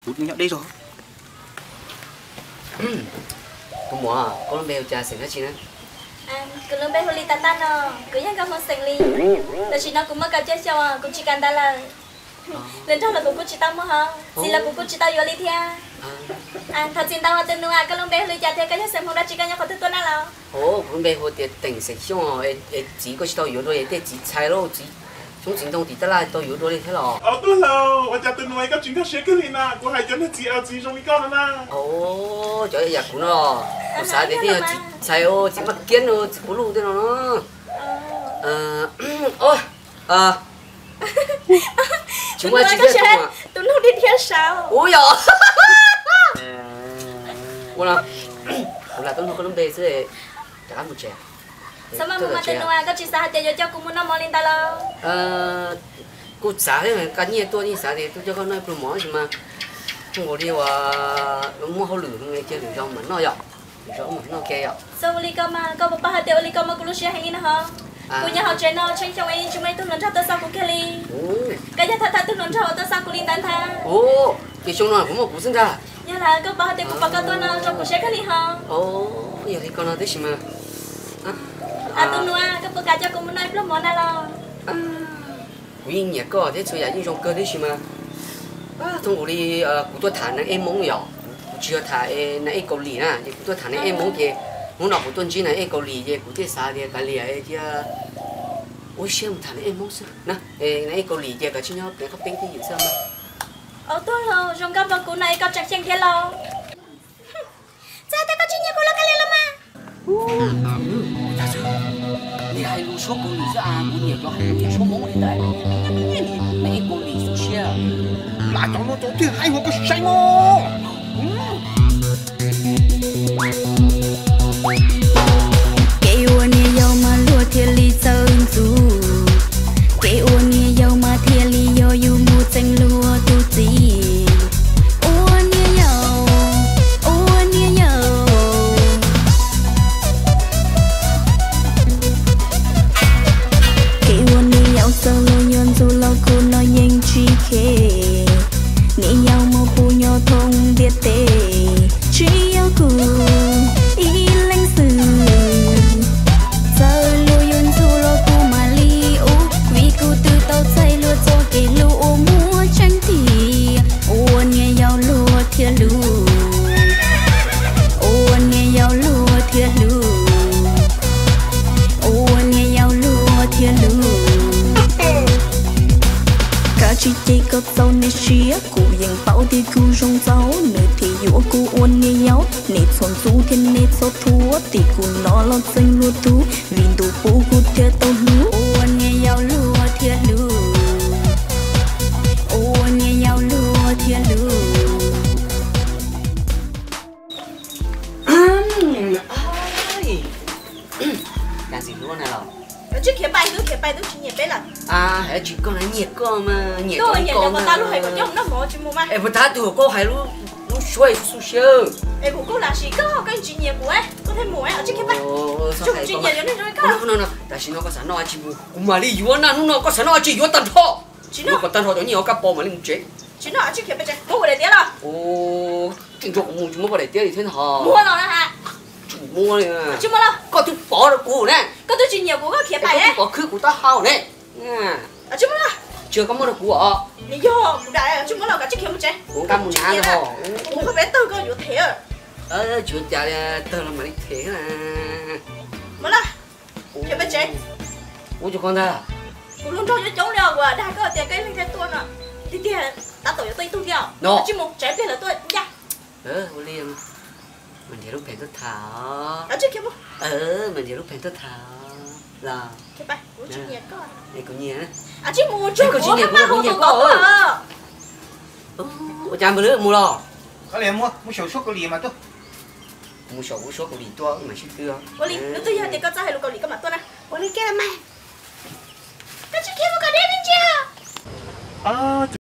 Kuv nyob deb zog. Tus muam, koj lub npe hu cas xeem dab tsi na? Kuv lub npe hu li tas tas no, kuv yog nkauj Hmoob xeem Lis. Tam sim no kuv muaj kaum cuaj xyoo, kuv tsis kam ntawv lawm. Hluas nraug los kuv kuj tsis tau muaj hos, txiv los kuv kuj tsis tau yuav li thiab. Thov txim ntau os tus nus, koj lub npe hu li cas thiab koj yog xeem Hmoob dab tsi, koj nyob qhov twg tuaj na los? Kuv lub npe hu tias Teem xeem Xyooj, es txiv koj tsis tau yuav dua li, tej txiv txhais lauj, txiv xyoob txiv ntoo tim tab laj tau yuav dua li thiab los? Au, tuaj hlo, ua cas tus nus koj tsis nkag siab kiag li na, kuv hais cov niag txiv txiv zoo li koj no na. Cov yam kuv no, kuv xav tias tej yog txiv txhais, txiv maj kiab, txiv puv luj tej no no. Tsis muaj dab tsi thiab. Tus nus dhia dhia saud. Ua yog. Ua no, kuv lam tuaj nug koj lub npe xwb, rov qab mus tsev. Xav mas mus mas tus nus, koj tsis xav hais tias yuav coj kuv mus noj mov li ntawd los? Kuj xav thiab, nqa nyiaj tuaj yeej xav tias tuaj coj koj noj ib pluag mov tab sis mas zoo nkaus li uas muaj hauj lwm, cia lwm zaus mam noj yom, lwm zaus mam noj ke yom. Xav ua li ko mas koj puas paub hais tias ua li ko mas kuv lub siab heev li no hos. Kuv nyob hauv tsev no tsheej xyoo es tsis muaj ib tug hluas nraug tuaj xauj kuv kiag li. Koj yog thawj thawj tug hluas nraug uas tuaj xauj kuv li ntawd ntag. Ces xyoo no kuv muaj kuv xwb ntag. Yog lawm koj paub hais tias kuv pom koj tuaj no zoo kuv siab kawg li hos. Yog li ko no tab sis mas, tus nus, koj puas kam coj kuv mus noj ib pluag mov na los? Kuv yeej nyiam koj thiab txhua yam yeej zoo kawg tab sis mas, thaum ub li, kuv tuaj tham nas ej Hmoob yom, kuv tsis yog tham nas ej Kaus Lim na, ces kuv tuaj tham nas ej Hmoob ces hnub no kuv tuaj ntsib nas ej Kaus Lim ces kuv thiaj xav tias kav liam thiab ua siab mus tham nas ej Hmoob xwb na. Nas ej Kaus Lim ces koj tsis nyob pem qab peeb twj ywm xwb mas. Au, tuaj los zoo nkauj npaum kuv no es koj tseem xyeej thiab los? Txawm hais tias koj tsis nyiam kuv los kav liam los mas. Nej hais lus suab Kaus Lim xwb as, kuv nyiam cov hais lus suab Hmoob li ntawd. Nas ej Kaus Lim xub siab. Lam cov no cov twg hais ua koj sai mos. Kev ua niam yau mas luag thiaj li txawj ntxub, kev ua niam yau mas thiaj li yog yus mus txeeb luag tus txiv. Ua niam yau, ua niam yau. Kev ua niam yau txawm luag yuav ntxub los kuv no yeej tsis khe. Niam yau muaj pub nyob thoob ntiaj teb, tsis yog kuv ib leeg xwb. Txawm luag yuav ntxub los kuv mam li ua, vim kuv twb tau txais luag txoj kev hlub uas muaj tseeb tiag. Ua niam yau luag thiaj hlub, ua niam yau luag thiaj hlub, ua niam yau luag thiaj hlub. Kav tsij cem koj txaus niam siab, kuv yeej paub tias kuv zoo txaus, nws thiaj yuav kuv ua niam yau. Nej txhob ntxub thiab nej txhob thuam, tim kuv no los txeeb luag tug, vim ntuj pub kuv thiaj tau hlub. Ua niam yau luag thiaj hlub, ua niam yau luag thiaj hlub. Cas ntxim hlub na los? Tsis khiav pais, twb khiav pais twb tsis nyiam peb lawm. Hais tsis koj na, nyiam koj mas, nyiam koj mas. Es puas tab tus koj hais lub suab xub siab. Es kuv kuj lam sim koj, koj tsis nyiam kuv, koj thiaj mus, tsis khiav pais. Tam sim no koj xav noj dab tsi mus, kuv mam li yuav na, hnub no koj xav noj dab tsi yuav tag nrho. Tsis noj kom tag nrho cov nyiaj ob kab pau mam li mus tsev. Tsis noj, tsis khiav pais tsev, muab kuv daim tiab los. Tsis nrog kuv mus tsis muab koj daim tiab li thiab ntag. Muab los na. Tsis muab li. Tsis muab los. Koj twb pov rau kuv ne. Koj twb tsis nyiam kuv, koj khiav pais. Koj twb pov khwb kuv taub hau ne. Tsis muab los. Tsis yog koj muab rau kuv os. Nws yog kuv daim, tsis muab los, kav tsij khiav mus tsev. Kuv nqa mus na. Kuv qhov peb tawg koj yuav them. Tsis ua cas li, tawg los mam li them na. Muab los. Khiav pais tsev. Ua cas koj ntag? Kuv hluas nraug coob coob li os, kuv dag koj tias koj ib leeg thiaj tuaj no. Tiag tiag tab tom yuav tuaj ib tug thiab os. Tsis mus tsev pliag lawv tuaj ncaj. Ua li, mam nrhiav lub pheem tuaj tham. Mam nrhiav lub pheem tuaj tham los. Kuv nyiam. Kuv tsis nyiam, kuv nyiam koj. Ua cas npawg, mus los? Mus xyaum suab Kaus Lim mas tuaj. Mus xyaum kuv suab Kaus Lim tuaj mam sib twb. Ua li, nws twb yog tias koj txawj hais lus Kaus Lim koj mam tuaj na. Ua li kiag mas. Koj tsis khiav mus kom deb me ntsis.